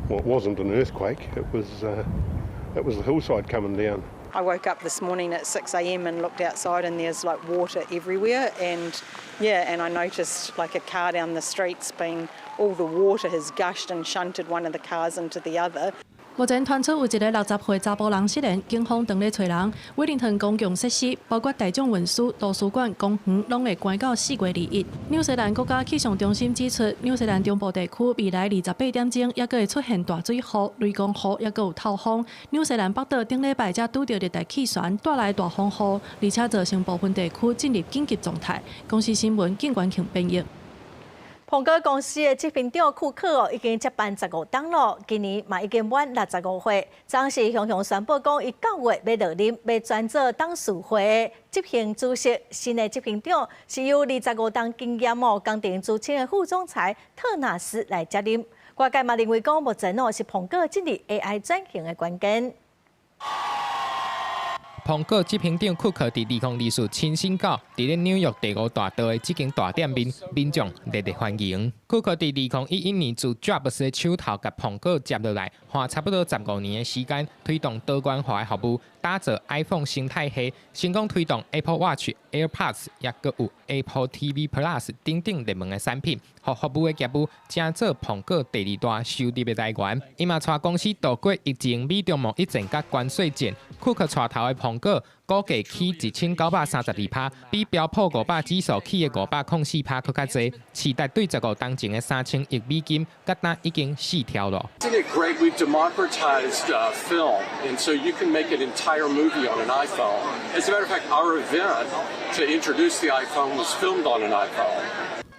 Well, it wasn't an earthquake, it was the hillside coming down. I woke up this morning at 6 a.m. and looked outside and there's like water everywhere and, yeah, and I noticed like a car down the street's been, all the water has gushed and shunted one of the cars into the other. 目前傳出有一个60歲查埔人失聯，警方正咧揣人。威靈頓公共設施，包括大眾運輸、圖書館、公園，攏會關到4月21。紐西蘭國家氣象中心指出，紐西蘭中部地區未來28點鐘，抑閣會出現大水雨、雷公雨，抑閣有透風。紐西蘭北島頂禮拜才拄著熱帶氣旋帶來大風雨，而且造成部分地區進入緊急狀態。公視新聞景元慶編譯。蘋果公司的執行長庫克哦，已經接班15冬咯，今年嘛已經滿65歲。昨是雄雄宣布講，伊9月欲落任，欲轉做董事會的執行主席。新的執行長是有25冬經驗哦，工程資深的副總裁特納斯來接任。外界嘛認為講，目前哦是蘋果進入 AI 轉型的關鍵。蘋果執行長庫克佇2024親身到佇咧紐約第五大道的這間大店面，民眾熱烈歡迎。庫克佇2011年自 Jobs 的手頭共蘋果接落來，花差不多15年的時間推動多元化的服務，打造 iPhone 生態系，成功推動 Apple Watch、AirPods，抑閣有 Apple TV Plus 等等熱門的產品，予服務的業務成做蘋果第二大收入的來源。伊嘛帶公司度過疫情、美中貿易戰佮關稅戰，庫克帶頭的蘋果股價起1932%，比標普500指數起的504%閣較濟，市值對15冬前的3000億美金，佮今已經四跳囉。 Isn't it great? We've democratized film, and so you can make an entire movie on an iPhone. As a matter of fact, our event to introduce the iPhone was filmed on an iPhone.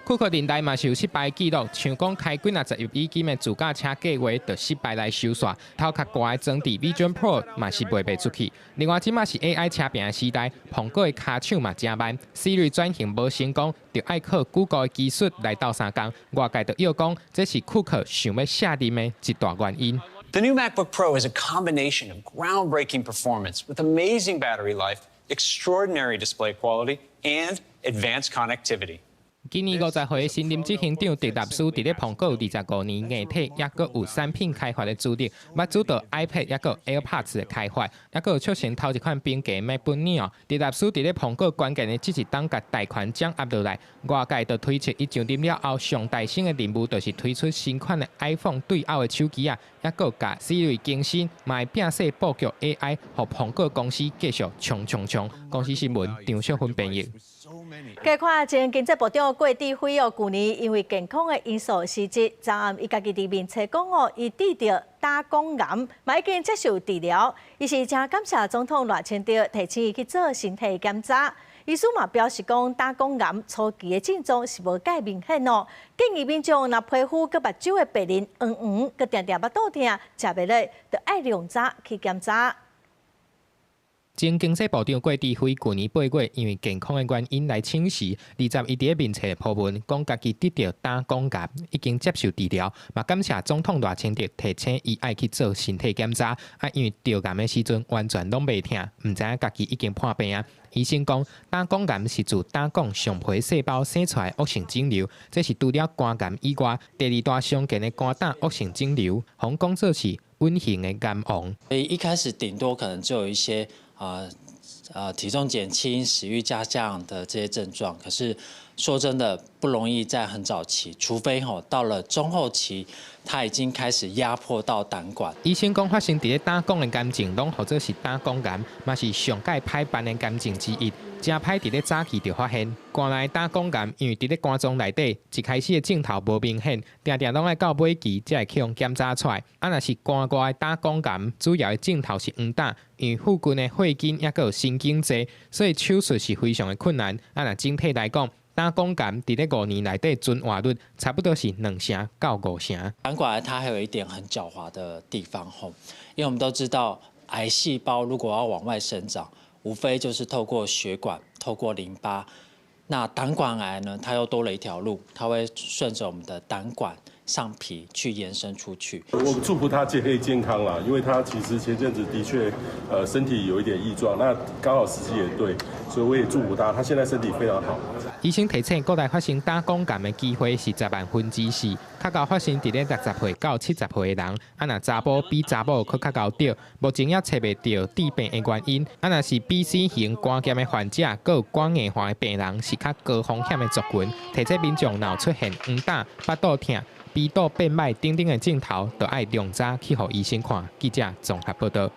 庫克任內嘛是有失敗記錄，像講開幾若十億美金的自駕車計劃，就失敗來收煞。頭殼懸的裝置 Vision Pro 嘛是賣袂出去。另外，這馬是 AI 車餅的時代，蘋果的跤手嘛誠慢，Siri 轉型無成功，就愛靠 Google 的技術來鬥相共。外界就臆講，這是庫克想欲卸任的一大原因。 The new MacBook Pro is a combination of groundbreaking performance with amazing battery life, extraordinary display quality, and advanced connectivity. 今年50歲的新任執行長迪納斯，佇咧蘋果25年硬體，抑閣有產品開發的資歷，捌主導 iPad 抑閣 AirPods 的開發，抑閣有促成頭一款平價 MacBook Neo。迪納斯佇咧蘋果關鍵的這一冬共大權掌握落來，外界就推測伊上任了後，上大先的任務就是推出新款的 iPhone 對摳的手機仔，抑閣共 Siri 更新，嘛會摒細布局 AI，予蘋果公司繼續衝衝衝。公視新聞張淑芬編譯。繼看前經濟部長郭智輝哦，舊年因為健康的因素辭職，昨暗伊家己佇面冊講哦，伊得著膽管癌，嘛已經接受治療。伊是誠感謝總統賴清德提醒伊去做身體檢查。醫師嘛表示講，膽管癌初期的症狀是無蓋明顯哦，建議民眾若皮膚佮目睭的白鱗黃黃，閣定定腹肚疼，食袂落，就愛量早去檢查。前經濟部長郭智輝舊年8月因為健康的原因來請辭，20伊佇咧面冊 po 文，講家己得著膽管癌，已經接受治療，嘛感謝總統賴清德提醒伊愛去做身體檢查。啊，因為著癌的時陣完全攏袂疼，毋知影家己已經破病啊。醫生講，膽管癌是自膽管上皮細胞生出來惡性腫瘤，這是除了肝癌以外第二大常見的肝膽惡性腫瘤，予講做是隱形的癌王。所以一開始頂多可能就有一些體重減輕、食慾下降的這些症狀，可是說真的不容易在很早期，除非吼到了中後期，它已經開始壓迫到膽管。醫生講，發生佇咧膽管的癌症，攏號做是膽管癌，嘛是上蓋歹辦的癌症之一。誠歹佇咧早期就發現。肝內膽管癌，因為佇咧肝臟內底一開始的症頭無明顯，定定攏愛到尾期才會去予檢查出來。啊，若是肝外的膽管癌，主要的症頭是黃疸，因為附近的血筋抑閣有神經濟，所以手術是非常的困難。啊，若整體來講，膽管癌佇咧5年內底存活率差不多是2成到5成。膽管癌它還有一點很狡猾的地方吼，因為我們都知道癌細胞如果要往外生長，無非就是透過血管、透過淋巴。那膽管癌呢，它又多了一條路，它會順着我們的膽管上皮去延伸出去。我祝福他健健康啦，因為他其實前陣子的確，身體有一點異狀，那剛好時機也對，所以我也祝福他，他現在身體非常好。醫生提醒，國內發生膽管癌的機會是10萬分之四，較𠢕發生佇咧60歲到70歲的人。啊，若查埔比查某閣較𠢕著，目前猶揣袂著致病的原因。啊，若是 B、C 型肝癌的患者，閣有肝硬化的病人，是較高風險的族群。提醒民眾，若有出現黃疸、腹肚疼、鼻肚變歹等等的症頭，就愛量早去予醫生看。記者綜合報道。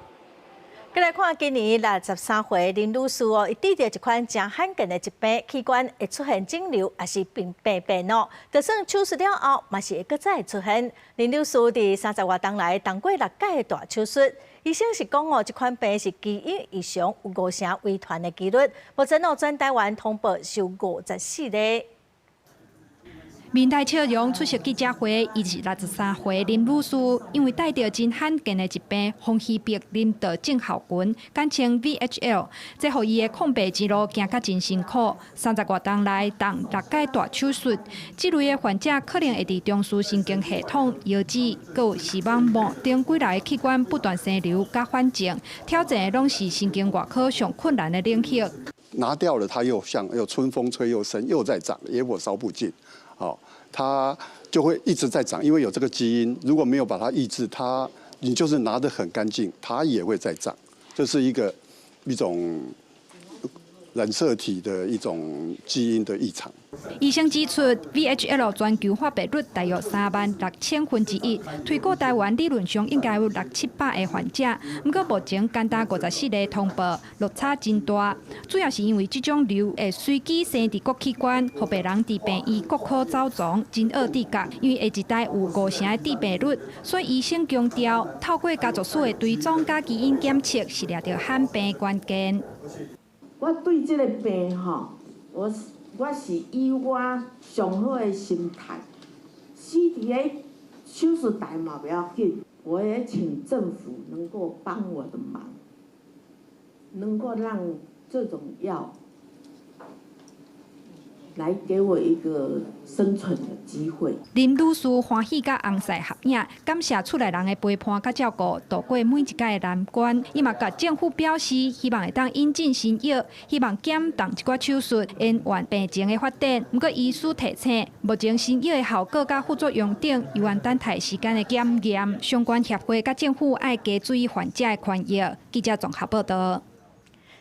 繼來看今年63歲林女士哦，伊得著一款誠罕見的疾病，器官會出現腫瘤，抑是病病變哦。就算手術了後，嘛是會閣再出現。林女士佇30外冬來動過六擺的大手術，醫生是講哦，這款病是基因異常，有5成遺傳的幾率。目前哦，全台灣通報是有54例。面帶笑容出席記者會，伊是63歲林女士，因為帶著真罕見的疾病——風虛白淋道症候群，簡稱 VHL，這予伊的抗病之路行甲真辛苦。30外冬來動六擺大手術，這類的患者可能會佇中樞神經系統、腰子、閣有視網膜等幾个器官不斷生瘤佮反症，挑戰的攏是神經外科上困難的領域。拿掉了，它又像又春風吹又生，又在長，野火燒不盡。哦，它就會一直在長，因為有這個基因，如果沒有把它抑制，它你就是拿得很乾淨，它也會再長。這是一種染色體的一種基因的異常。醫生指出，VHL 全球發病率大約36,000分之一，推估台灣理論上應該有六七百個患者，毋過目前干焦54個通報，落差真大。主要是因為這種瘤會隨機生佇各器官，予病人佇病院各科走傱，真惡智覺。因為下一代有5成的致病率，所以醫生強調，透過家族史的追蹤佮基因檢測是掠著罕病關鍵。我對這个病吼，我是以我上好的心態，死佇咧手術台嘛袂要緊，我也請政府能夠幫我的忙，能夠讓這種藥來給我一個生存的機會。林女士歡喜佮翁婿合影，感謝厝內人的陪伴佮照顧，渡過每一擺的難關。伊嘛共政府表示，希望會當引進新藥，希望減動一寡手術，延緩病情的發展。毋過醫師提醒，目前新藥的效果佮副作用等，猶原等待時間的檢驗。相關協會佮政府愛加注意患者的權益。記者綜合報道。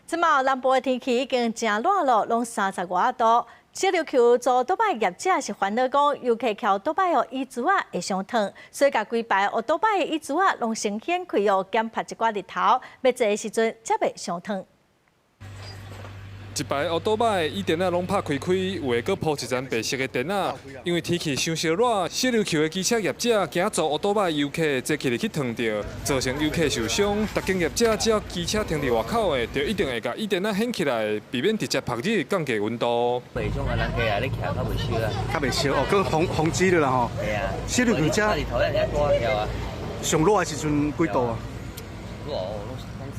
這馬南部的天氣已經誠熱咯，攏30外度。小琉球坐倒擺業者是煩惱講，遊客騎倒擺予椅子仔會傷燙，所以共規排烏多擺的椅子仔攏先掀開哦，減曝一寡日頭，欲坐的時陣才袂傷燙。一排烏多擺椅墊仔攏拍開開，有的閣鋪一層白色的墊仔。因為天氣傷燒熱，小琉球的機車業者驚坐烏多擺遊客坐起來去燙著，造成遊客受傷。逐間業者只要機車停佇外口的，就一定會共椅墊仔掀起來，避免直接曝熱降低溫度。袂種啊，人客啊，你徛較袂燒啊。較袂燒哦，閣風風機了啦吼。係啊。小琉球遮日頭咱遮大條啊。上熱的時陣幾度啊？熱哦，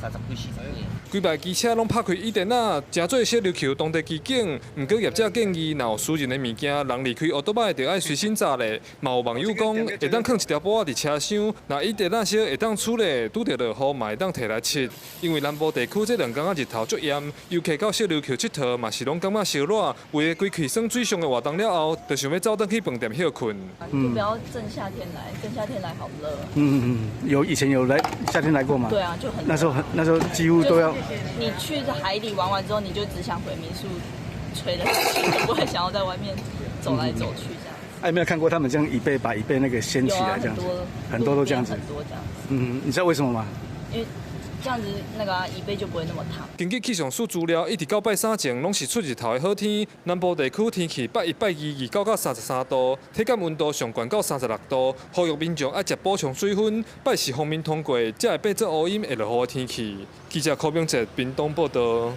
攏30幾、40幾。規排機車攏拍開椅墊仔，誠做小琉球當地奇景。毋過業者建議，若有私人的物件，人離開烏多擺就愛隨身紮咧。嘛有網友講，會當囥一條布仔佇車廂，若椅墊仔燒會當處理，拄著落雨嘛會當提來拭。因為南部地區這兩工仔日頭足炎，遊客到小琉球𨑨迌嘛是攏感覺燒熱，有的規氣耍水上的活動了後，就想欲走轉去飯店歇睏。就不要正夏天來，正夏天來好熱。嗯嗯嗯，有以前有來夏天來過嗎？對啊，就很那時候幾乎都要。你去海裡玩完之後，你就只想回民宿吹冷氣，就不會想要在外面走來走去這樣。哎，有沒有看過他們這樣椅背把椅背那個掀起來這樣子？很多都這樣子。很多這樣子。嗯，你知道為什麼嗎？因為這樣子那個椅背就不會那麼燙。根據氣象署資料，一直到拜三前，攏是出日頭的好天。南部地區天氣拜一、拜二29到33度，體感溫度上懸到36度。呼籲民眾愛食補充水分。拜四鋒面通過，才會變做烏陰會落雨的天氣。記者柯明哲屏東報道。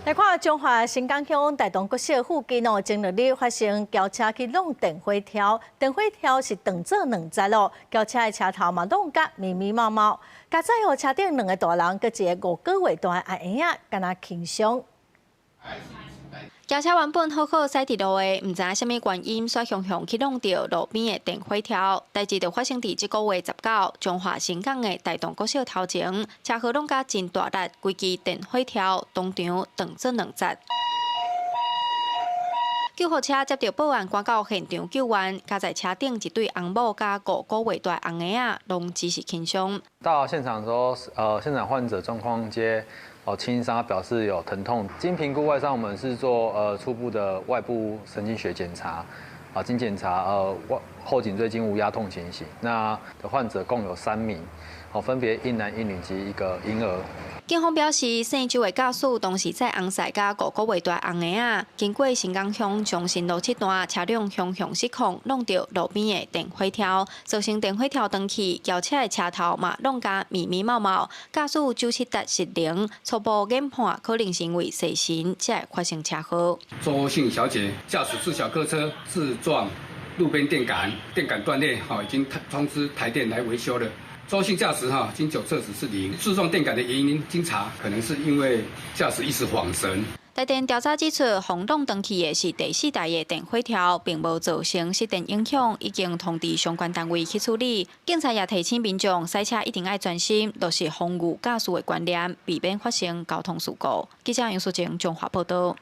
來看彰化新港鄉大同國小附近哦，前兩日發生轎車去挵電火柱，電火柱是斷做兩截咯，轎車的車頭嘛挵甲密密麻麻，駕駛予車頂兩个大人，閣一个5個月大的阿嬰仔，敢若輕傷。轎車原本好好駛佇路的，毋知影啥物原因，煞雄雄去挵著路邊的電火柱。代誌就發生佇這個月19，彰化新港的大同國小頭前，車禍挵甲真大力，規支電火柱當場斷做兩截。救護車接到報案，趕到現場救援，駕在車頂一對翁某佮5個月大翁嬰仔，攏只是輕傷。到現場的時候，現場患者狀況皆輕傷，表示有疼痛。經評估外傷，我們是做初步的外部神經學檢查，啊，經檢查外後頸椎經無壓痛情形。那的患者共有3名，哦，分別一男一女及一個嬰兒。警方表示，姓周的駕駛當時載翁婿佮5個月大翁嬰仔，經過新港鄉中心路這段，車輛雄雄失控，挵著路邊的電火柱，造成電火柱斷去，轎車的車頭嘛挵甲密密麻麻。駕駛周七達失靈，初步研判可能是因為踅神才會發生車禍。周姓小姐駕駛自小客車自撞路邊電桿，電桿斷裂，哈，已經通知台電來維修了。周姓駕駛哈，經酒測值是0，自撞電桿的原因經查，可能是因為駕駛一時恍神。台電調查指出，轟動斷去的是第四代的電火條，並無造成失電影響，已經通知相關單位去處理。警察也提醒民眾，駛車一定愛專心，落實風雨駕駛的觀念，避免發生交通事故。記者楊淑靜綜合報導。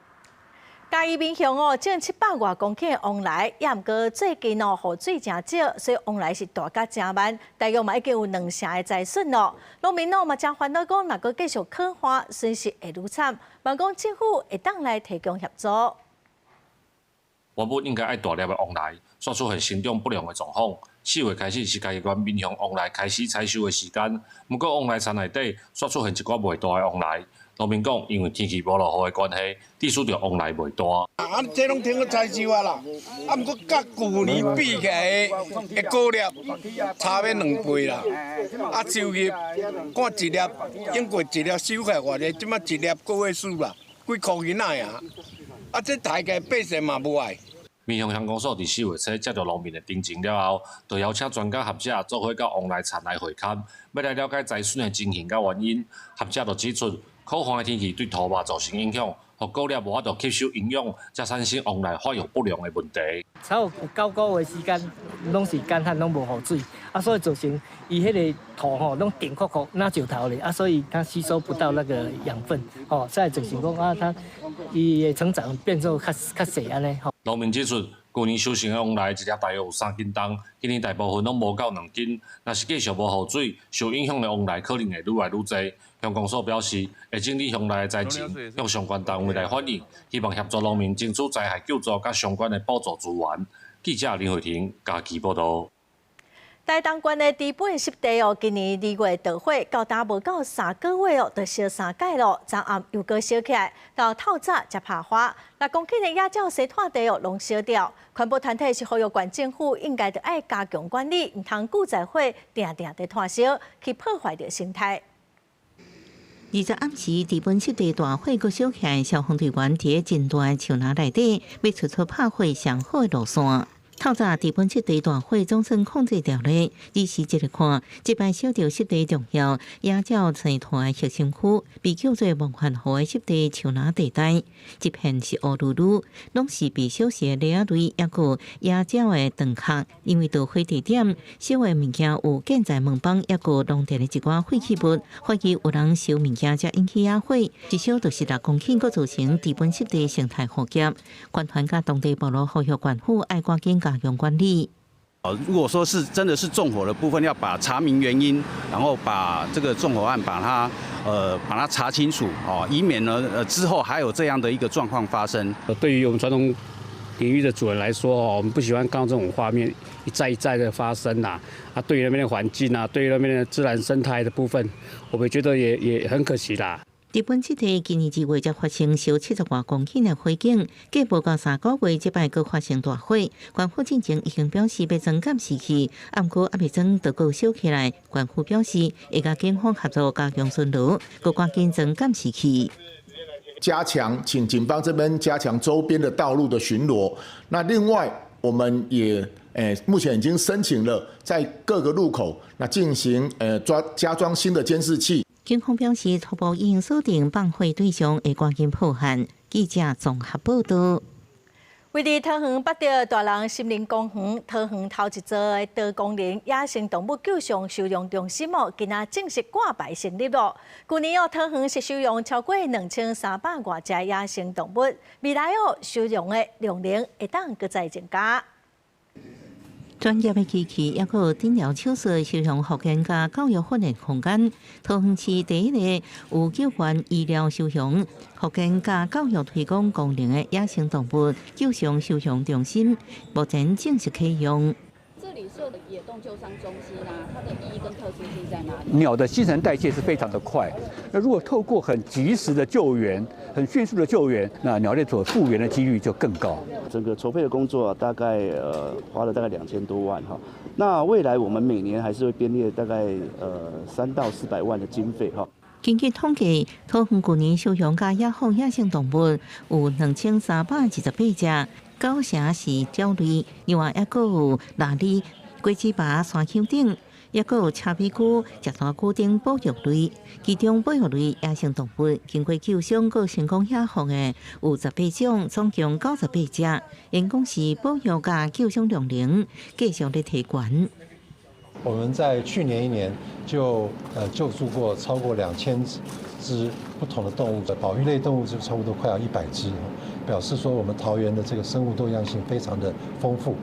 嘉義民雄哦，種700外公頃的旺梨，也毋過最近哦，雨水誠少，所以旺梨是大甲誠慢，大約嘛已經有2成的災損咯。農民哦嘛誠煩惱，講若閣繼續洘旱，損失會愈慘。望講政府會當來提供協助。原本應該愛大粒的旺梨，煞出現生長不良的狀況。4月開始是嘉義縣民雄旺梨開始採收的時間，毋過旺梨田內底煞出現一寡袂大的旺梨。農民講，因為天氣無落雨的關係，致使著旺梨袂大。啊，這攏停去採收啊啦，啊，毋過佮舊年比起來的果粒差欲2倍啦。啊，收入看一粒，經過一粒收起來偌濟，這擺一粒個位數啦，幾箍銀仔爾。啊，這大家百姓嘛無愛。民雄鄉公所佇4月初接著農民的陳情了後，就邀請專家學者做伙到旺梨田來會勘，欲來了解災損的情形佮原因。學者就指出，洘旱的天氣對土肉造成影響，予果粒無法度吸收營養，才產生旺梨發育不良的問題。差有9個月時間，攏是乾旱，攏無雨水，啊，所以造成伊彼个土吼攏硬硞硞，若石頭咧，啊，所以它吸收不到那個養分，吼，所以造成講啊，它伊的成長變做較較細按呢。農民指出，舊年收成的旺梨一粒大約有3斤重，今年大部分攏無夠2斤。若是繼續無雨水，受影響的旺梨可能會愈來愈濟。鄉公所表示，會整理鄉內的災情，向相關單位來反映，希望協助農民爭取災害救助佮相關的補助資源。記者林慧婷嘉義報導。台東縣的知本濕地哦，今年2月著火，到今無夠3個月哦，就燒3擺咯。昨暗又閣燒起來，到透早才拍花。6公頃的野鳥栖息地哦，攏燒掉。環保團體是呼籲縣政府應該著愛加強管理，毋通久在火定定佇拖燒，去破壞著生態。20暗時，知本濕地大火閣燒起來，消防隊員佇真大的樹林內底，欲揣出拍火上好的路線。透早知本濕地大火總算控制牢咧。仔細一來看，這擺燒著濕地重要野鳥生態核心區，被叫做夢幻湖的濕地樹林地帶，一片是烏嚕嚕，攏是被燒死的鳥仔類，抑閣野鳥的斷殼。因為著火地點燒的物件有建材門板，抑閣農田的一寡廢棄物，懷疑有人燒物件才引起野火。一燒就是6公頃，閣造成知本濕地生態浩劫。官團佮當地部落呼籲縣府愛趕緊加強管理。如果說是真的是縱火的部分，要把查明原因，然後把這個縱火案把它查清楚，哦，以免呢之後還有這樣的一個狀況發生。對於我們傳統領域的主人來說，哦，我們不喜歡看到這種畫面一再一再的發生呐。啊，對於那邊的環境啊，對於那邊的自然生態的部分，我們覺得也很可惜啦。知本濕地今年2月才發生燒70外公頃的火警，過無夠3個月，這擺閣發生大火。縣府進前已經表示欲裝監視器，毋過猶未裝就閣燒起來。縣府表示會佮警方合作加強巡邏，閣趕緊裝監視器。加強，請警方這邊加強周邊的道路的巡邏。那另外，我們也目前已經申請了在各個路口那進行裝加裝新的監視器。警方表示，初步已經鎖定放火對象，會趕緊破案。記者綜合報導。位佇桃園八德大人森林公園，桃園頭一座的多功能野生動物救傷收容中心哦，今仔正式掛牌成立咯。舊年哦，桃園是收容超過2300外隻野生動物，未來哦，收容的量能會當閣再增加。專業的機器，抑閣診療手術、收容復健佮教育訓練空間。桃園市第一个有救援、醫療收容、復健佮教育推廣功能的野生動物救傷收容中心，目前正式啟用。這裡設的野動救傷中心啊，它的意義跟特殊性在哪裡？鳥的新陳代謝是非常的快，那如果透過很及時的救援、很迅速的救援，那鳥類所復原的幾率就更高。整個籌備的工作大概花了大概2000多萬哈。那未來我們每年還是會編列大概3到400萬的經費哈。根據統計，桃園舊年收容佮野放野生動物有2328隻。九成是鳥類，另外猶閣有鯪鯉、果子耙、山丘等，猶閣有車尾龜、食大龜等保育類。其中保育類野生動物經過救傷閣成功野放的有18種，總共98隻。𪜶講是保育佮救傷量能繼續咧提懸。我們在去年一年就救助過超過2000隻不同的動物，保育類動物就差不多快要100隻，表示說我們桃園的這個生物多樣性非常的豐富。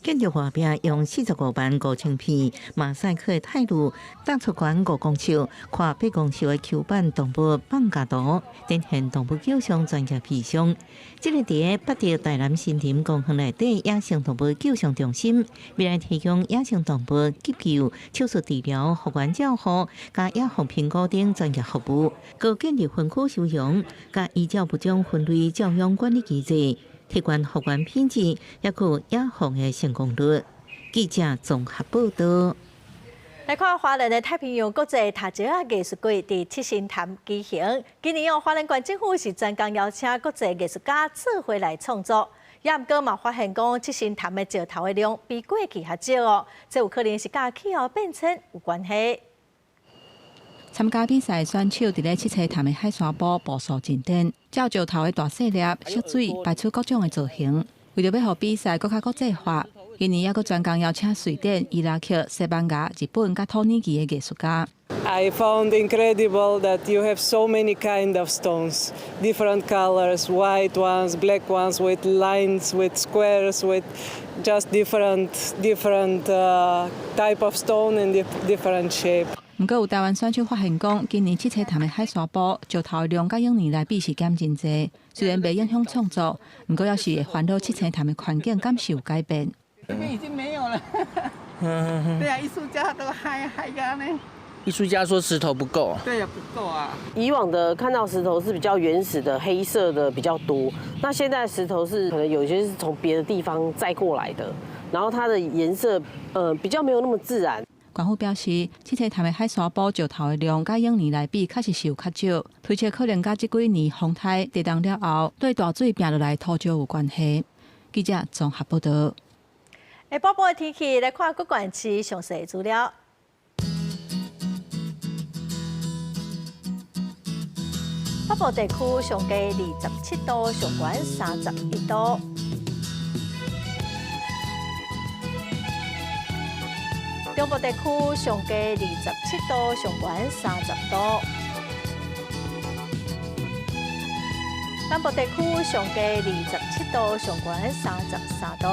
建築外壁用45萬5千片馬賽克的泰路，搭出懸5公尺、寬8公尺的 Q 版動物放假圖，展現動物救傷專業砒霜。這个佇八德大南森林公園內底野生動物救傷中心，未來提供野生動物急救、手術治療、復原照護、佮野放評估等專業服務，閣建立分區收容，佮依照物種分類照養管理機制，提懸復原品質，抑閣野放的成功率。記者綜合報道。來看花蓮的太平洋國際踏石仔藝術季佇七星潭舉行。今年哦，花蓮縣政府是專工邀請國際藝術家做伙來創作，也毋過嘛發現講七星潭的石頭的量比過去較少哦，這有可能是佮氣候變遷有關係。參加比賽選手佇咧七星潭的海沙埔步數進展，照石頭的大細粒、色水擺出各種的造型。為著欲予比賽閣較國際化，今年猶閣專工邀請瑞典、伊拉克、西班牙、日本佮土耳其的藝術家。 I found incredible that you have so many kind of stones, different colors, white ones, black ones, with lines, with squares, with just different type of stone and different shape. 毋過有台灣選手發現講，今年七星潭的海沙埔石頭的量佮往年來比是減真濟，雖然袂影響創作，毋過猶是會煩惱七星潭的環境敢是有改變。這邊已經沒有了。對啊，藝術家都嗨嗨噶呢。藝術家說石頭不夠。對啊，不夠啊。以往的看到石頭是比較原始的黑色的比較多，那現在石頭是可能有些是從別的地方載過來的，然後它的顏色比較沒有那麼自然。縣府表示，七星潭的海沙埔石頭的量，佮往年來比，確實是有較少。推測可能佮這幾年風颱地動了後，對大水拚落來土石有關係。記者綜合報道。下晡的天氣來看各縣市詳細資料。北部地區上低27度，上懸31度。中部地區上低27度，上懸30度。南部地區上低27度，上懸33度。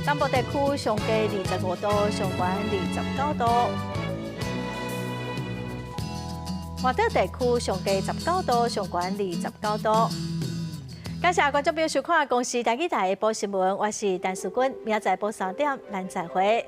南部地區上低25度，上懸29度。外島地區上低19度，上懸29度。感謝觀眾朋友收看《公視台語台》下晡新聞，我是陳淑君，明仔載晡3點，咱再會。